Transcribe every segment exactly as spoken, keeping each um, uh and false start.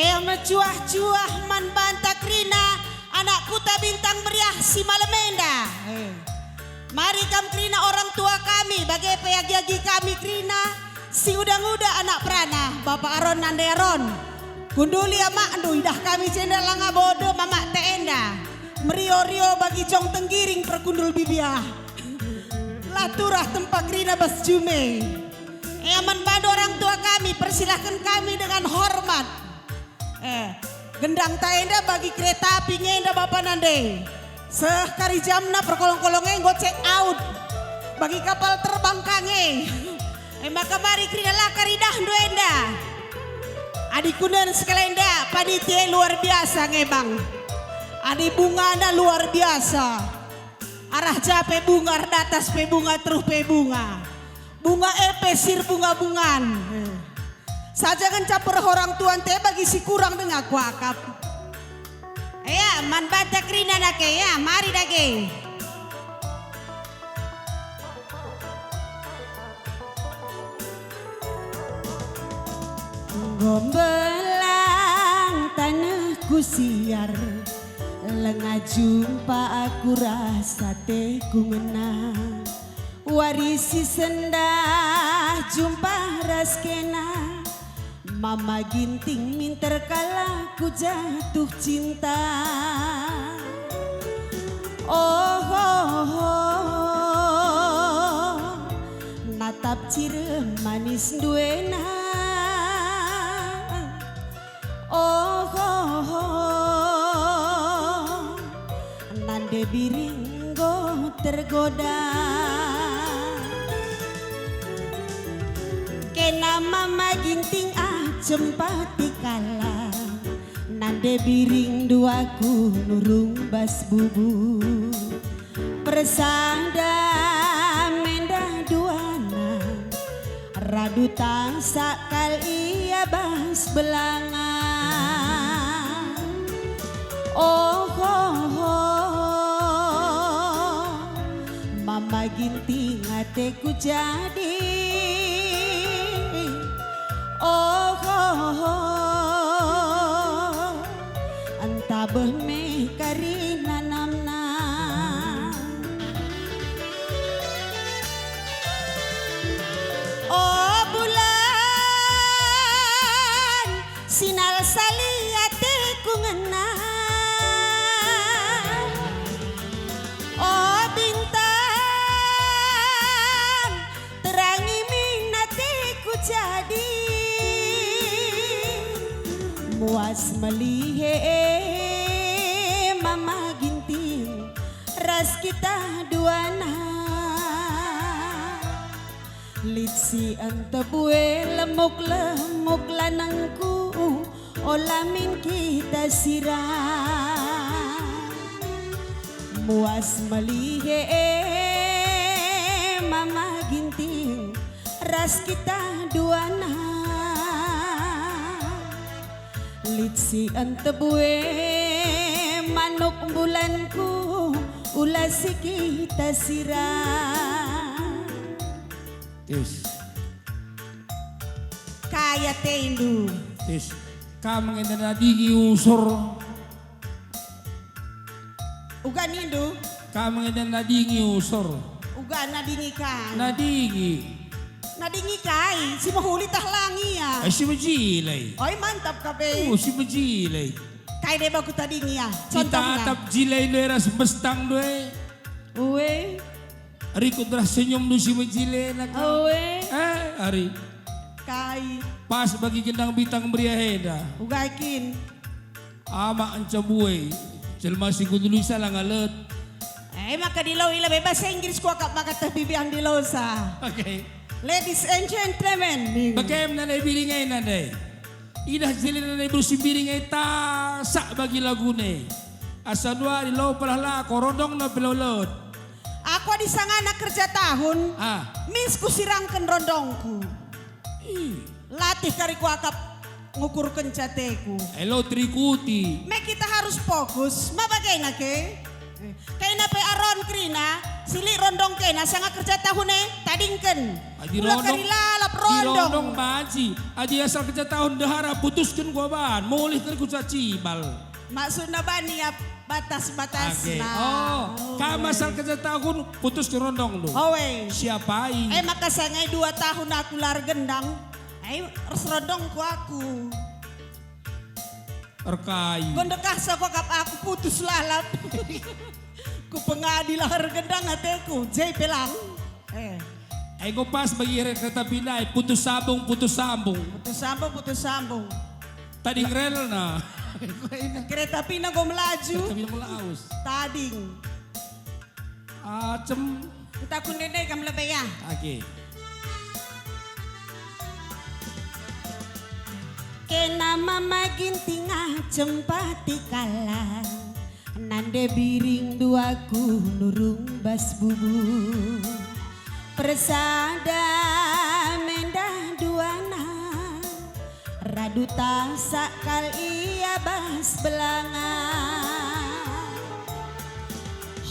E mejuah-juah man banta kerina anak Kuta Bintang Meriah si malem enda. Eh. Mari kam kerina orang tua kami, bage pe agi-agi kami kerina si nguda-nguda anak perana, Bapa Aron nande Aron. Kunduli amakndu, idah kami si enda langa bodo mamakta enda. Merio-rio bagi cong tenggiring perkundul bibiah. La turah tempa kerina bas jume. E man bandu orang tua kami, persilahken kami dengan hormat. Eh, gendang ta enda bagi kereta api nge enda bapa nande. Seh kari jamna perkolong-kolong e enggo check out. Bagi kapal terbang ka nge. E maka mari kerina la kari idahndu enda. Adi kunen sekali enda, panitia luar biasa nge bang. Adi bungana luar biasa. Arah ja pe bunga, erdatas pe bunga, teruh pe bunga. Bunga e pe sir bunga-bungan. Saja ngenca pereh orang tuan te bagi si kurang denga kuakap. Ya, man banta kerina nake, ya, mari dage. Enggo mbelang tanehku siar, langa jumpa aku ras ateku ngena. Wari si sendah jumpa ras kena, Mama Ginting minter kalak ku jatuh cinta. Oh, oh, oh, natap cirem manis nduena. Oh, oh, oh, nande biring enggo tergoda. Kena Mama Ginting ah cempati kalak, nande biring duaku nurung bas bubu. Persada mendah duana, radu tasak kal ia bas belanga. Oh, oh, oh, Mama Ginting ateku jadi. Oh, oh, oh, entabeh me kari nanamna. Oh, bulan, sinalsali ateku ngena. Oh, bintang, terangi min ateku jadi. Muas melihe Mama Ginting ras kita duana. Lit si entebue lemuk-lemuk lanengku, ola min kita sira. Muas melihe Mama Ginting ras kita duana. Lit si entebue manuk bulanku, ula si kita sira. Tis. Kai atendu. Tis. Kam nge enda nadingi usur. Uga nindu. Kam nge enda nadingi usur. Uga nadingi kai. Nadingi. Nadingi kai, si mehuli tah langi ya. Eh, si mejile. Oi, mantap ka pe. Oh, si mejile. Kai deba kutadingi ya. Contohna. Itatap jile ndu e ras bestang ndu e. Ue. Rikut ras senyumndu si mejile naka. Ue. Eh, ari. Kai. Pas bagi gendang bintang meriah enda. Uga kin. Amak enca mbue, jelma si kunduli sa la ngalet. Eh, maka dilo ila bebas Inggris kuakap maka teh bibian dilosa. Oke. Ladies and gentlemen, ning. Bage me nande biring e nande. Idah jile nande beru si biring e tasak bagi lagune. Asa dua dilo pelah lako rondongna pe lot. Aku adi sangana kerja tahun, ah, mis kusirangken rondongku. Ih. Latih kari kuakap ngukurkenca ateku. Elo terikuti. Me kita harus fokus, ma bagena ke? Kena pe Aron kerina, silik rondong kena sanga kerja tahun e, tadingken. Adi kula rondong kari lalap Rondong. Rondong banci, adi asal kerja tahun ndehara putusken ku aban, mulih kari ku Cibal. Maksudna bani ya batas-batasna. Age. Oh, kam asal kerja tahun putus ke rondong tu. Oe. Siapai? Eh, maka sangai dua tahun aku la ergendang. Eh, ras rondong ku aku. Erkai. Kondekah sa kap aku putus lalap. Ku pengadi la ergendang ateku, je pe lang. Eh. Enggo pas bagi kereta api ndai, putus sambung, putus sambung. Putus sambung, putus sambung. Tading relna. Kereta api enggo melaju. Kereta api enggo melawes. Tading. Acem. Enta ku ndai kam lebe ya. Oke. Kena mama Ginting ah cempati kalak. Nande biring duaku nurung bas bubu. Persada mendah duana, radu tasak kal ia bas belanga.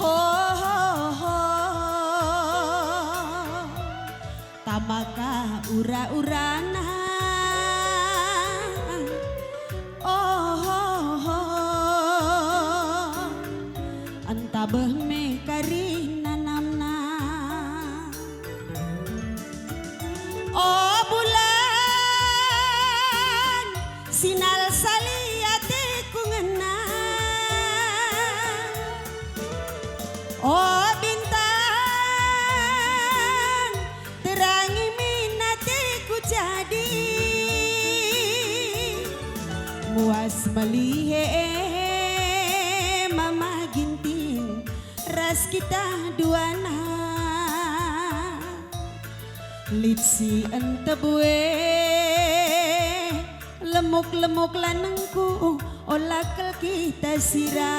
Ho, ho, ho. Tama ka ura-urana. Oh, oh, oh. Enta beh me kari nanamna. Oh, bulan, sinalsali ateku ngena. Oh, bintang, terangi min ateku jadi. Muas melihe Mama Ginting ras kita duana. Lit si entebue, lemuk-lemuk lanengku, ola kal kita sira.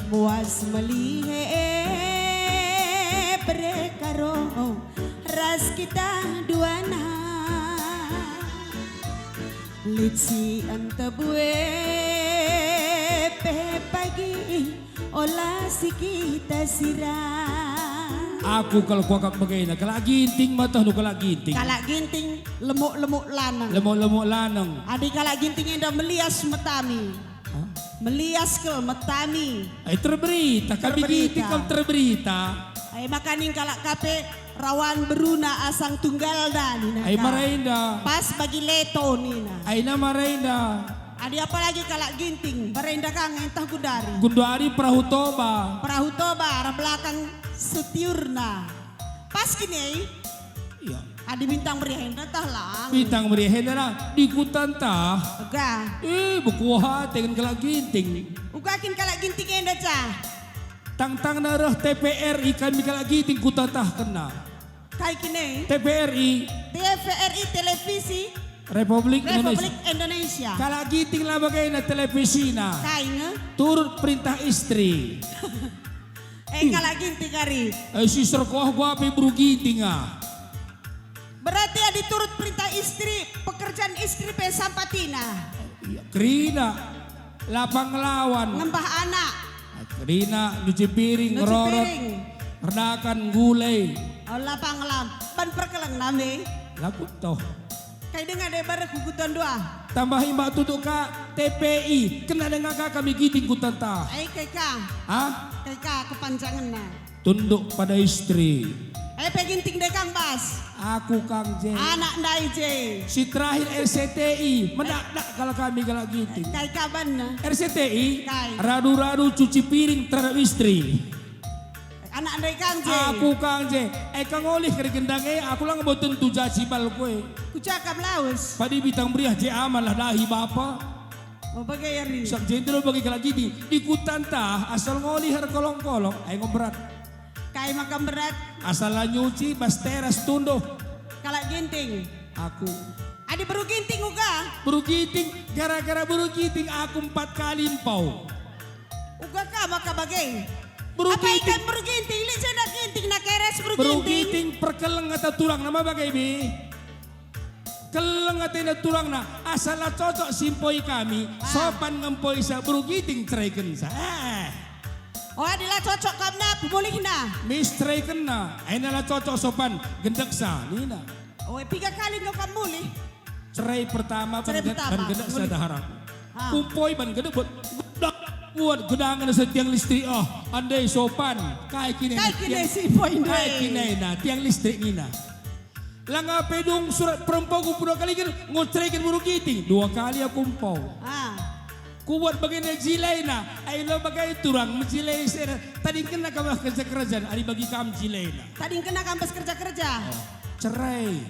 Muas melihe bere karo ras kita duana. Lit si entebue pe pagi, ola si kita sira. Aku kal kuakap bagena, kalak Ginting matah nu kalak Ginting. Kalak Ginting lemuk-lemuk laneng. Lemuk-lemuk laneng. Adi kalak Ginting enda melias metami. Hah? Melias kal metami. Eh, terberita, kami Ginting kal terberita. Eh, maka ning kalak kape rawan beruna asang tunggalda nina. Ai ka. Mara enda. Pas bagi leto nina. Aina mara enda. Adi apalagi kalak Ginting, mara enda ka nge ntah gundari. Gundari Perahu Toba. Perahu Toba, arah belakang setiurna. Pas kini, eh? Iya. Adi Bintang Meriah enda tah lang. Bintang Meriah enda lah, di Kuta ntah. Ega. Eh, bekuah ate kalak Ginting. Uga kin kalak Ginting enda, cah. Tangtangna reh T V R I kami kalak Ginting Kuta ntah kena. Kai kine? T V R I. T V R I Televisi Republik Indonesia. Republik Indonesia. Kalak Ginting lah bagena televisina. Kai nge? Turut perintah istri. Eh, kalak Ginting kari. Eh, si serkoh gua pe beru Ginting ah. Berarti adi turut perintah istri, pekerjaan istri pe sampatina. Iya, kerina. Lapang lawan. Ngembah anak. Kerina, nyuci piring, nyuci ngerorot, piring. Erdakan, gulai. Oh, lapang lawan. Ban perkeleng nami. Laku toh. Kai denga deba reh kukuton dua. Tambahi mbak tutuk ka T P I. Kena denga ka kami Ginting Kuta ntah. Ai kai ka. Hah? Kai ka kepanjangenna. Tunduk pada istri. Eh, pe Ginting deka ngebas. Aku kang je. Anak ndai je. Si terakhir R C T I, medak-dak kal kami kalak Ginting. Kai kabanna? R C T I, kai? Radu-radu cuci piring terhadap istri. Anak ndai kang je. Aku kang je. Eh, kang olih kari gendang e, aku lang mboten tuja cibal kue. Kucakap lawes. Padi Bintang Meriah je aman lah dahi bapa. Oh, bage eri. Sak jendro bagi kalak Ginting. Di Kuta ntah, asal ngolih erkolong-kolong, ai enggo berat. Kai maka berat? Asal la nyuci, bas teras tunduh. Kalak Ginting. Aku. Adi beru Ginting uga? Beru Ginting, gara-gara beru Ginting aku empat kali empau. Uga ka maka bage? Beru Ginting. Apa ikan beru Ginting? Lit sendak Ginting, nak keres beru Ginting. Beru Ginting, perkeleng ata turang nama bage, bi? Keleng atena turangna, asa la cocok si empoi kami, ah, sopan nge empoi sa beru Ginting ceraikensa. Eh. Oh, adi la cocok kam na, pemulihna. Mis ceraikenna, aina la cocok sopan, gendeksa, nina. Oh, piga kali enggo kam mulih? Cerai pertama. Cerai ban ged-, pertama. Ban gedek mulih. Sada harap. Ah. Kumpoi ban gedek buat, buat gedangen setiang listrik, oh, andai sopan. Kai kine. Kai kine tiang, si poin kai dua. Kine na tiang listrik nina. Langa pe dung surat perempauku dua kali kan, ngo ceraiken Buru Ginting. Dua kali aku empau. Ah. Kubuat bagenda jilena, ai lo bagai turang mejilei sera. Tadingkenna kam bas kerja-kerja, ari bagi kam jilena. Tadingkenna kam bas kerja-kerja. Oh, cerai.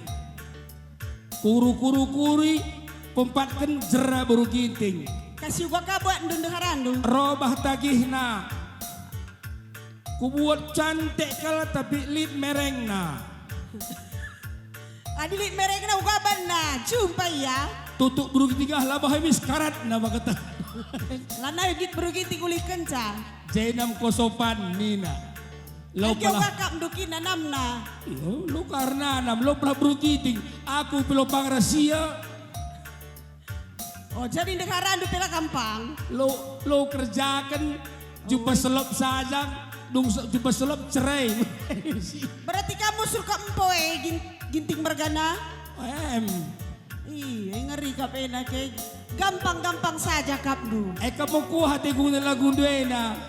Kuru-kuru kuri, pempatken jera Buru Ginting. Kasi uga ka buat ndunduh arandu. Robah tagihna. Kubuat cantik kal tapi lit merengna. Adi lit merengna uga banna, jumpa ia. Tutuk Buru Ginting ah, labo habis karatna bageta. Lanai git Buru Ginting ulihkenca. Jenam kosopan nina. Lo. Ai, pala uga kap nduki nanamna. Iyo, lo karna nam, lo pala Buru Ginting. Aku pe lo pang rasia. Oh, jadi ndeharandu pe la gampang. Lo, lo kerjaken, jumpa. Oh. Selop saja, dung se-, jumpa selop cerai. Berarti kamu suruh ka empo e, Gin-, Ginting mergana? Em. Iya, ngeri kap ena ke. Gampang-gampang saja kapndu. Eh, kamu kuah ate guna lagu ndu ena.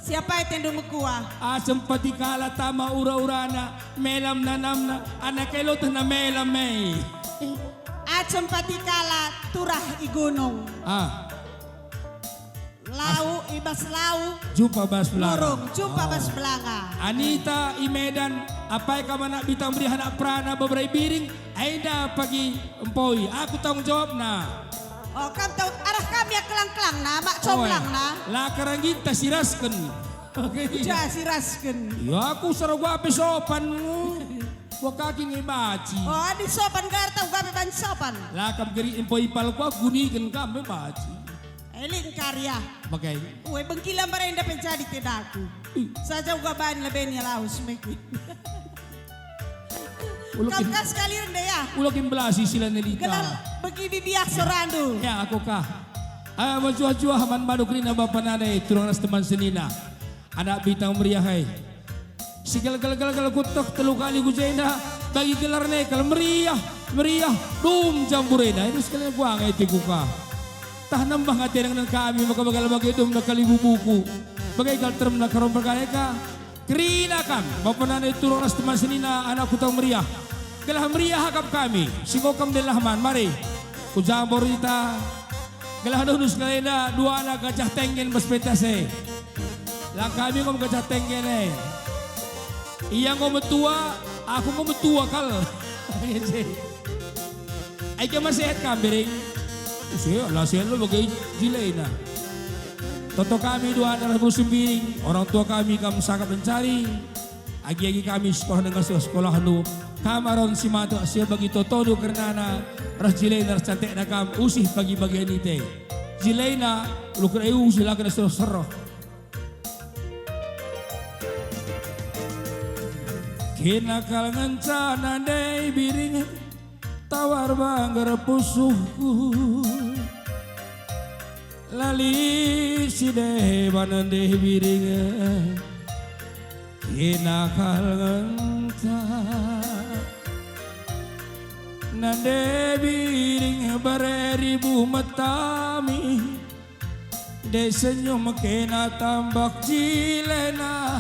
Siapa atendu mekuah? Asem pati kalak tama ura-urana, melam nanamna, anak elo tehna melam e. Asem pati kalak turah i gunung. Ah. Lau, as-, i bas lau. Jumpa bas belanga. Murung, jumpa. Oh. Bas belanga. Anita i Medan, apai kam anak Bintang Meriah, anak Prana, Bebrai Biring, enda pagi empoi. Aku tanggung jawabna. Oh, kam tau arah kami ya kelang-kelangna, mak. Oe, comblangna. La karanggin ta sirasken. Oke. Uja sirasken. Ya, aku saragu ape sopan. Gua kaki nge baci. Oh, adi sopan gar tau gabe banci sopan. La kam geri empo ipal gua guniken kam me baci. Eling karya. Bagai. Ue bengkila mbarenda pe jadi tedaku. Ih. Saja uga bahan leben ya laus meki. Ulo. Kam kin-, kas kali rende ya? Ulo kin belasi sila nelita. Gelar begi bibiah sorandu. Ya, aku kah. Ah, mejuah-juah man badu kerina bapa nane, turang ras teman senina. Anak Bintang Meriah, hai. Si gel-gel-gel-gel kutek telu kali ku jenda, bagi gelar ne kal meriah, meriah, dum jamburena. Ini sekalian kuang ate kuka. Tah nembah ngate dengan kami, maka bagala bage dum na kali bubuku. Bagai kal terem na karom pergaleka. Kerina kam, bapa nane turang ras teman senina, anak Bintang Meriah. Gelah meriah akap kami, si ngokam delah man, mari. Ku jambor ita, gelah dohndu sekalenda, dua anak gajah tenggen bas pentas e. Lang kami enggo gajah tenggen e. Ia enggo metua, aku enggo metua kal. Ai ke masehat kam, Biring? Sehat, la sehat lo bage jilena. Toto kami dua anak ras Buru Sembiring, orang tua kami kam sangkap mencari. Agi-agi kami sekolah denga sekolah nu, kam aron si matuk si bagi totondu kernana, ras jilena ras cantikna kam usih pagi-bagi anite. Jilena, lukur ayu usih laken seroh-seroh. Kena kal ngenca nande Biring, tawar bangger pusuhku. Lali si deban nande Biring, kena kal ngenca. Nande Biring bare ribu metami. Ndai senyum kena tambak jilena,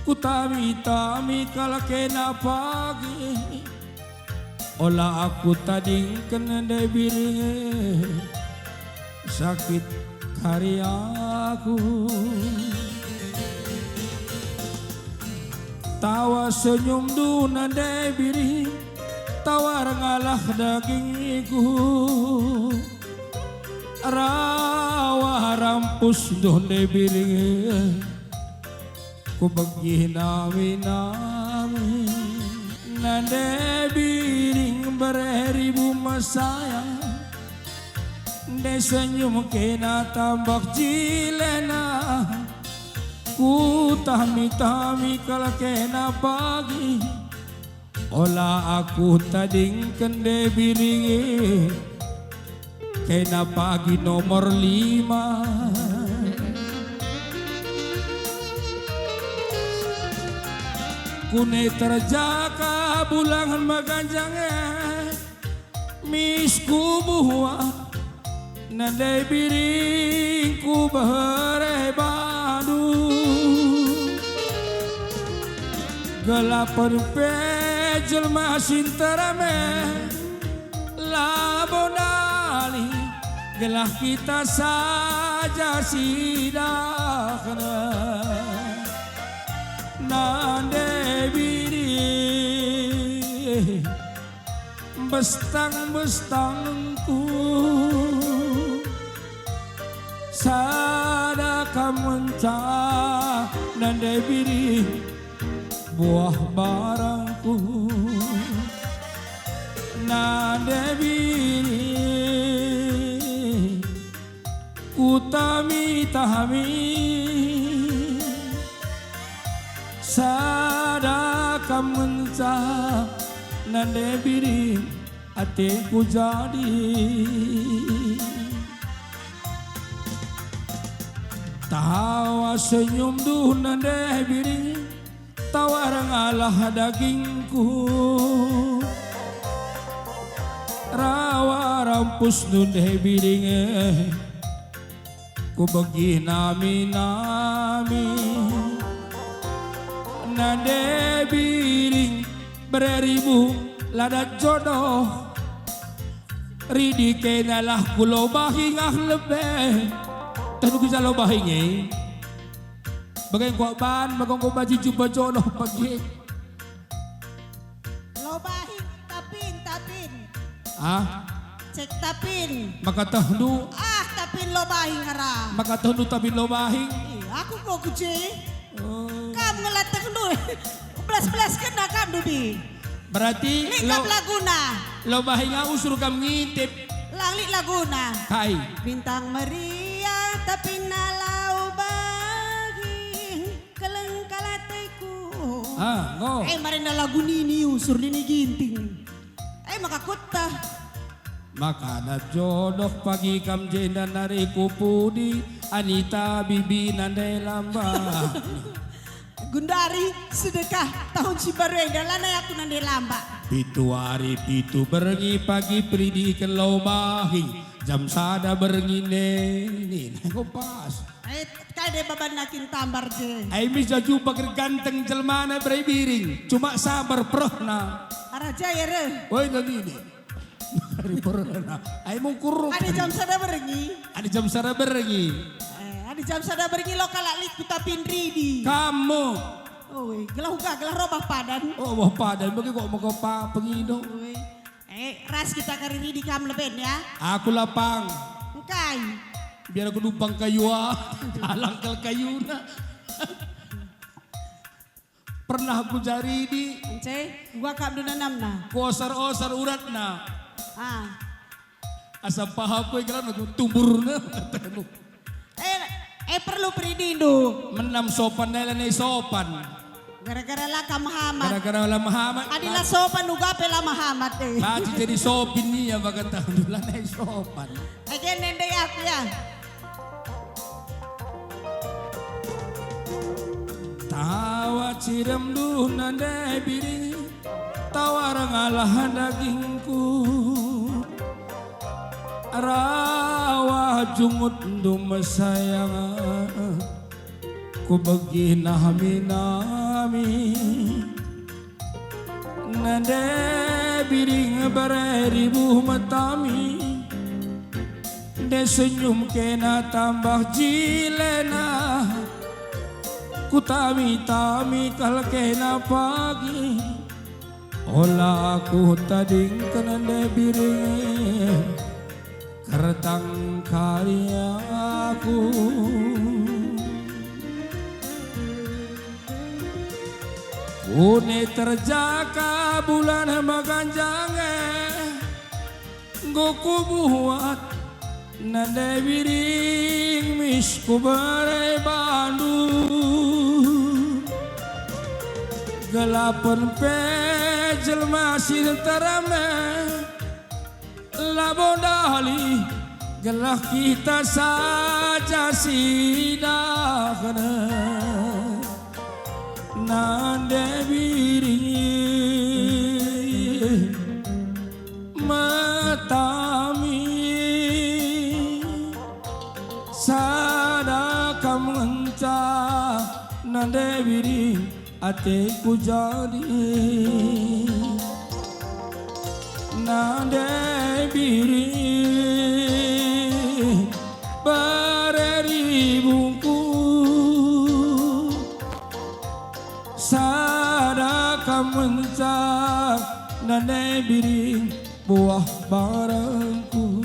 kutami-tami kal kena pagi. Ola aku tadingken ndai Biring, sakit kari aku. Tawa senyumndu nande Biring, tawar ngalah dagingku. Rawa rampus ndonde Biring, kubegi nami-nami. Nande Biring bere ribu mesayang, ndai senyum kena tambak jilena, kutami-tami kal kena pagi. Ola aku tadingken nde Biring e, kena pagi nomor lima. Une terjaka bulangen meganjang e, mis kubuat nande biringku bere bandu. Gelapen pe jelma si nterem e, labo ndali, gelah kita saja si dakna nande biring. Bestang-bestangku, sada kam ngenca nande biring. Buah barangku nande biring, kutami-tami, sada kam ngenca nande biring, ateku jadi. Tawa senyumndu nande biring, tawar ngalah dagingku. Rawa rampusndu nande biring e, kubegi nami-nami. Nande biring bere ribu la dat jodoh. Ridi kena lah ku Lobahing ah lebe. Tehndu ku ja Lobahing e. Bage enggo ban, maka enggo banci jumpa jodoh pagi. Lobahing, Tapin, Tapin. Ah? Cek Tapin. Maka tehndu. Ah, Tapin Lobahing arah. Maka tehndu Tapin Lobahing. Ih, aku kok ku je. Oh. Kam nge la tehndu. Belas-belas kena kam, Dudi. Berarti lit lo-, kam laguna. Lobahing aku suruh kam ngintip. Lang lit laguna. Kai? Bintang meriah tapi nalau baging keleng kalateku. Ah, ngo. Eh, marenda lagu nini usur nini Ginting. Eh, maka kuttah. Maka dat jodoh pagi kam jenda nari ku pudi, Anita Bibi nande lamba. Gundari sedekah tahun si baru enda lanai aku nande lamba. Pitu ari pitu berngi pagi peridiken Lobahing, jam sada berngi neni. Nah, enggo pas. Eh, kai de baban nakin tambar je. Ai mis jaju bager ganteng jelmana bere biring, cuma sabar perehna. Arah jaya reh. Woi, nini. Ari perna. Ai mungkur. Adi jam sada berngi. Adi jam sada berngi. Eh, adi jam sada berngi lo kalak lit ku Tapin ridi. Kamu. Oi, gelah uga, gelah robah padan. Oh, robah padan, bagi kok maka pa pengido. Oi. Eh, ras kita kari ridi kam leben ya. Aku lapang. Engkai. Biar aku numpang kayu ah. Alang kal kayuna. Pernah ku ja ridi. Ence, gua kap duna namna. Kuosor-osor uratna. Ah. Asa paham ku igelarna ku tumburna. Eh, eh, perlu peridindu. Menam sopan nai lanai sopan. Gara-gara la kam Muhammad. Gara-gara la Muhammad. Adi la sopan uga pe la Muhammad, eh. Baci jadi sopin ia bagata lanai sopan. Age nende aku ya. Tawa ciremndu nande biring, tawar ngalah dagingku. Rawa jungutndu mesayang, kubegi nami-nami. Nande biring bere ribuh metami, nde senyum kena tambah jilena. Kutami-tami kal kena pagi, ola aku tadingken nande biring. Kertang kari aku. Une terjaka bulan meganjang e, enggo kubuat nande biring mis kubere bandu. Gelapen pe jelma si nterem e, labo ndali, gelah kita saja si dakna nande biring. Biring ateku jadi, nande biring bere ribungku, sada kam ngenca nande biring buah barangku.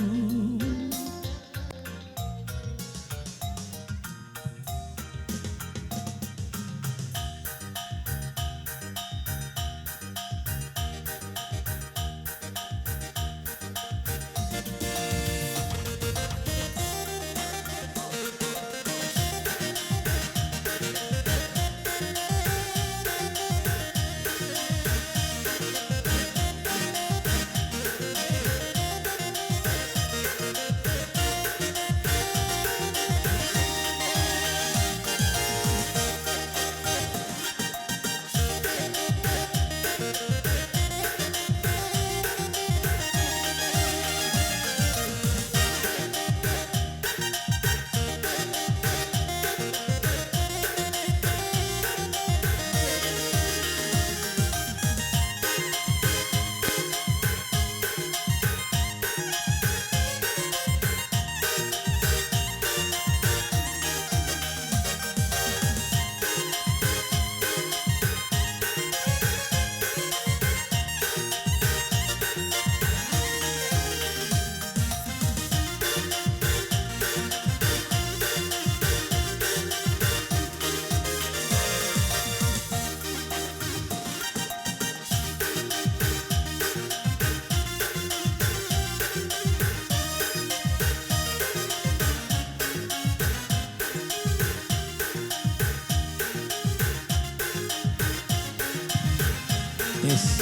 Yes.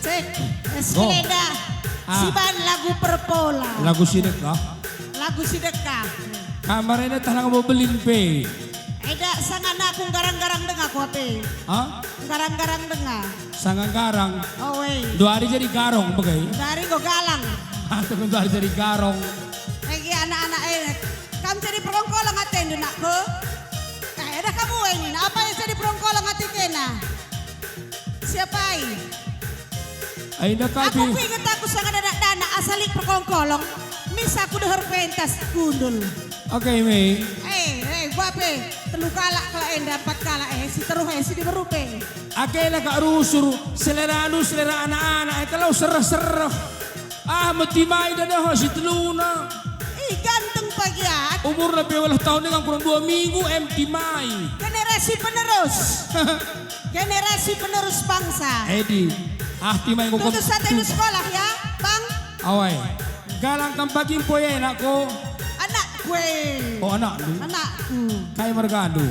Cek, es Go. Kelenda. Ah. Siban lagu perpola. Lagu si dekah. Lagu si dekah. Kamar enda tah langa bo belin pe. Eda sanga anakku nggarang-garang denga ku ape. Hah? Nggarang-garang denga. Sanga nggarang. Oh, wei. Dua hari jadi garong bage. Dua hari enggo galang. Atau dua hari jadi garong. Egi anak-anak e. Kam jadi perkongkolong atendu, nakku? Eh, eda kamu e nina, apa yang jadi perkongkolong ate kena? Siapa i? Ai, enda kai Aku pe. Kuinget aku sanga danak-danak asa lit perkongkolong. Mis aku deher pentas kundul. Oke, Mei. Eh, eh, gua pe telu kalak kalak enda, empat kalak, eh, si teruh, eh, si diberu pe. Ake la kak rusur, selera anu, selera anak-anak, eh, kalau sereh-sereh. Ah, meti mai dadah si teluna. Ih, ganteng pagi ah. Umurna pe welas tahun dengan kurang dua minggu, em, ti mai. Generasi penerus. Generasi penerus bangsa. Edi, ah, ti mai enggo Tutus ate lu sekolah ya, Bang? Awai. Galang kam pagi mpo ya, anakku? Anak gue. Oh, anakku. Anakku. Kai margandu?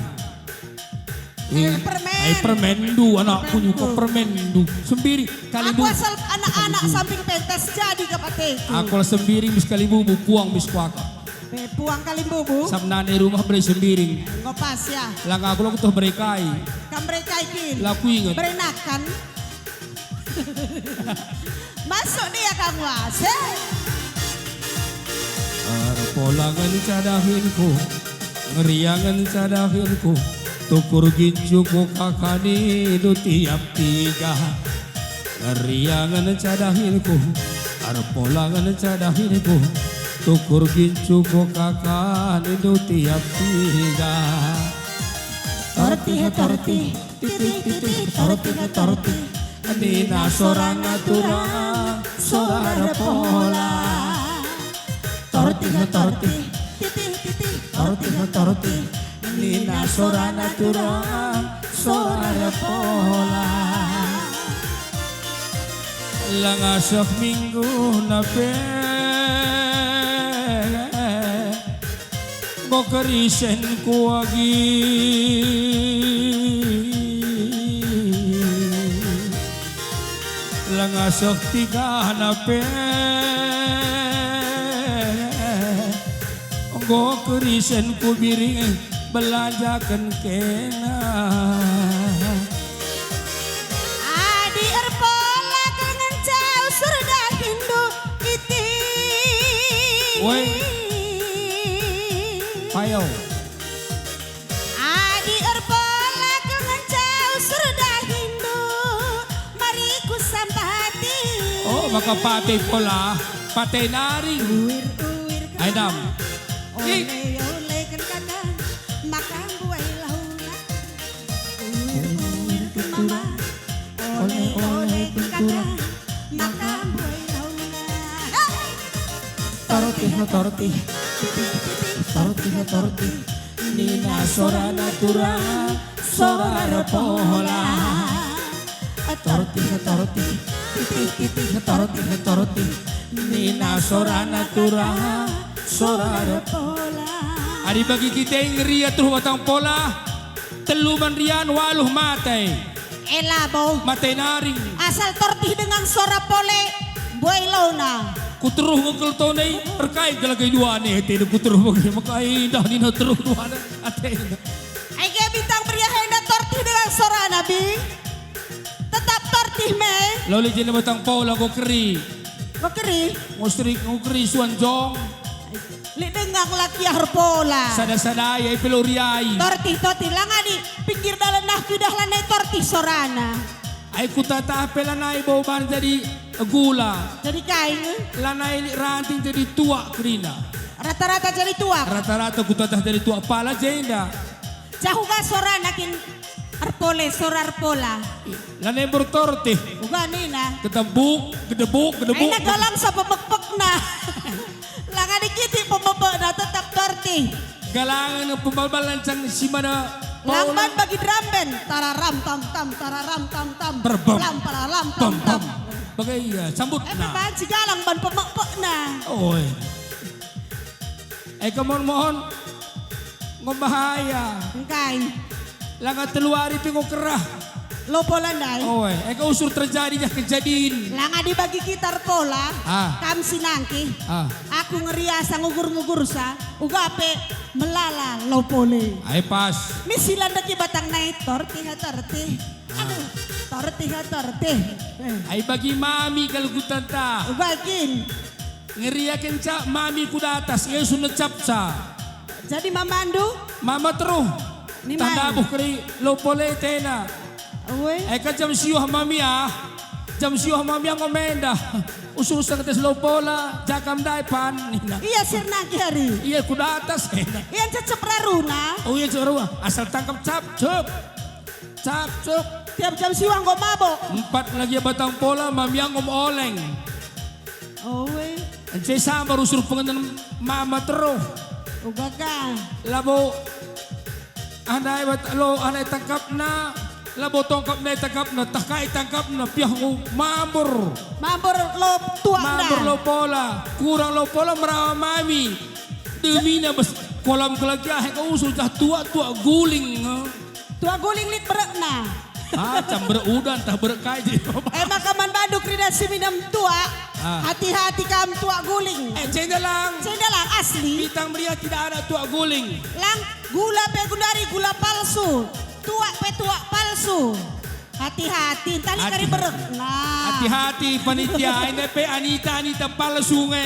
Eh, permen. Ai, permendu, anakku juga permendu. Sembiring, kalimbubu. Aku asal anak-anak samping pentas jadi kap ateku. Aku la sembiring mis kalimbubu, puang mis kuakap. Eh, puang kalimbubu. Sabnana i rumah bere sembiring. Enggo pas ya. Langa aku la kutoh bere kai. Kam bere kai kin? La kuinget. Bere nakan. Masuk dia kamu, ah. Se. Erpola ngenca dahinku, ngeriangen ca dahinku, tukur gincu ku kakani du tiap tiga. Ngeriangen ca dahinku, erpola ngenca dahinku, tukur gincu ku kakani du tiap tiga. Torti, torti. Titih, titih, torti, torti. Nina sora ngatura, sora erpola. Torti, torti. Titih, titih, torti, torti. Nina sora ngatura, sora erpola. Langa seh minggu nape. Enggo kerisen ku agi, langa seh tiga nape. Enggo kerisen ku biring belanjaken kena. Adi erpola ngenca usur dahindu iti. Woi. Payo. Maka pate pola, pate naring. Uir-uir Ai, dam. Kaka, Ik. Ole-ole ken kaka, maka mbuai launa. Uir-uir ken mama, ole-ole ken kaka, maka mbuai launa. Hei! Tortih, tortih, titih, titih, tortih, tortih. Nina sorana turang, sora erpola. Tortih, tortih, titih, titih, tortih, tortih. Nina sorana turang, sora erpola. Adi bagi kita nggeria terus batang pola, telu man rian waluh mate. E labo. Mate naring. Asal tortih dengang sora pole, mbuai launa. Kuteruh ngekel tone, erkai kelagai dua ne, ate kuteruh bagi, maka indah nina teruh dua ne, ate. Ai ge bintang meriah enda tortih dengang sorana, Bi. Tetap tortih me. Loli jene batang pola enggo keri. Enggo keri. Ngustrik enggo keri suan jong. Lit dengang la kiah erpola. Sada-sada ai pelori ai. Tortih, tortih, la ngadi pinggir dalan nah kuidah lanai tortih sorana. Ai kutatah pe lanai bau ban jadi gula. Jadi kai nge? Lanai lit ranting jadi tuak kerina. Rata-rata jadi tuak. Rata-rata kutatah jadi tuak pala jenda. Jah uga sorana kin erpole, sora erpola. Lanai bertortih. Uga nina. Gedebuk, gedebuk, gedebuk. Aina galang sa pemekpekna. La ngadi kitik pemekpekna, tetap tortih. Galangen pembalbalan cang si mana Lang paula. Ban bagi drum band. Tararam tam tam, tararam tam tam. Berbam. Lam paralam tam Bam, tam. Bam. Bagai ia, sambutna. Ebe banci galang ban pemekpekna. Oi. Eka mohon-mohon, enggo bahaya. Engkai? Langa telu ari pe enggo kerah. Lopo la ndai. Oe, eka usur terjadi jah kejadin. Langa dibagi kita erpola, ah. Kam si nangkih. Ah. Aku ngeriasa ngugur-ngugursa, uga pe melala lopo le. Ai pas. Misi la ndeki batang nai tortih, tortih. Ah. Aduh, tortih, tortih. Eh. Ai bagi mami kal kutanta. Uga kin. Ngeriakenca mami ku datas, ia su necapca. Jadi mamandu? Mama teruh. Ni mai? Tah ndabuh keri lopo le tena. Ue. Eka jam siuh mami ah. Jam siuh mami enggo mendah. Usur sengtes lopo la, jakam ndai pan, nina. Ia sirna keri. Ia ku datas, nina. Ia cecep raruna. Oh, ia cecep raruna. Asal tangkap cap, cup. Cap, cup. Tiap jam siuh enggo mabok. Empat lagi batang pola, mami enggo oleng. Oe. Ence sambar usur pengenen mama teruh. Uga ka. Labo anai bat lo anai tangkapna, labo tongkap nai tangkapna, tah kai tangkapna, piah ngu mambur. Mambur lo tuak Mambur dah. Lo pola, kurang lo pola merawa mami. Demina bas kolam kelagi ahe kau usur jah tuak-tuak guling. Tuak guling lit berekna. Ah, cam berek udan, tah berek kai je. Eh, maka man bandu kerina si minem tuak. Ah. Hati-hati kam tuak guling. Eh, cendelang. Cendelang, asli. Bintang meriah tidak ada tuak guling. Lang, gula pe gundari gula palsu. Tuak pe tuak palsu. Hati-hati, entah lit kari berekna. Hati-hati, panitia, ini pe Anita, Anita palsu nge.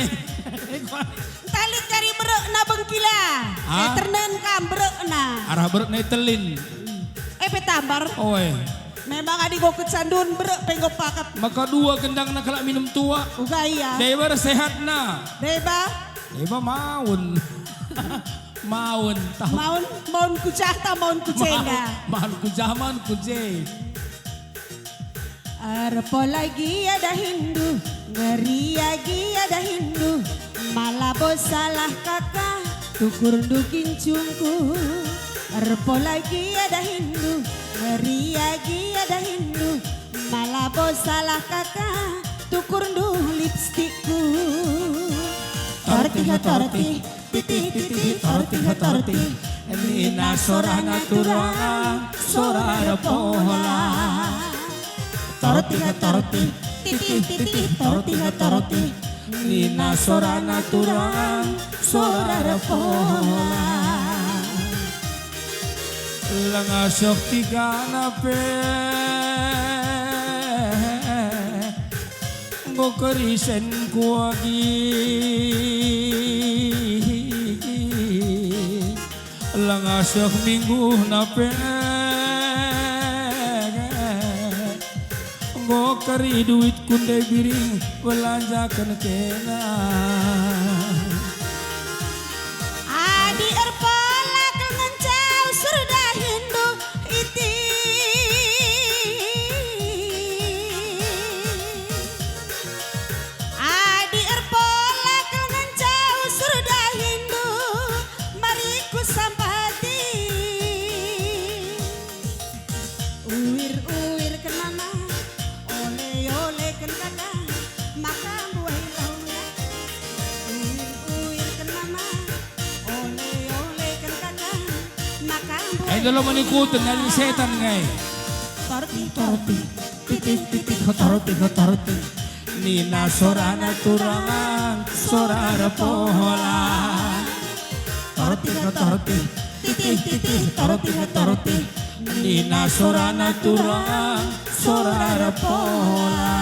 Entah lit kari berekna bengkila. Ah. Eh, ternen kam berekna. Arah berek nai telin. Eh, pe tambar. Oe. Memang adi enggo kecandun berek pe enggo paket. Maka dua gendangna kalak minem tuak. Uga ia. Deba sehatna. Deba. Deba maun. Maun, tahu. Maun, maun ku jah ta maun ku jenda. Maun, maun ku jah, maun ku je. Erpola gia dahinndu, ngeria gia dahinndu, ma labo salah kaka, tukurndu kincungku. Erpola gia dahinndu, ngeria gia dahinndu, ma labo salah kaka, tukurndu lipstikku. Tortih, tortih, titih, titih, tortih, tortih, nina sorana turang, sora erpola. Tortih, tortih, titih, titih, tortih, tortih, nina sorana turang, sora erpola. Langa seh tigana pe. Enggo kerisen kuagi, langa seh mingguhna pe. Kokeri duitku ndai biring, belanjaken kena. Adi erpela kel ngenca usur dahinndu itih. Adi erpela kel ngenca usur dahinndu, mari kusampati. Uwir-uwir ken mama, ole-ole ken kaka, maka mbuai launa. Uwir-uwir ken mama, ole-ole ken kaka, maka mbuai. Ayo dulu menikuten, nari setan ngai. Torti, torti, titih, titih, torti, torti. Nina sorana turang, sora erpola. Torti, torti, titih, titih, torti, torti. Nina sorana turang, sora erpola.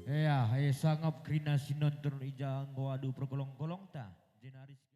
Ea, e sangap kerina si nonton i ja enggo adu perkolong-kolongta, jenaris.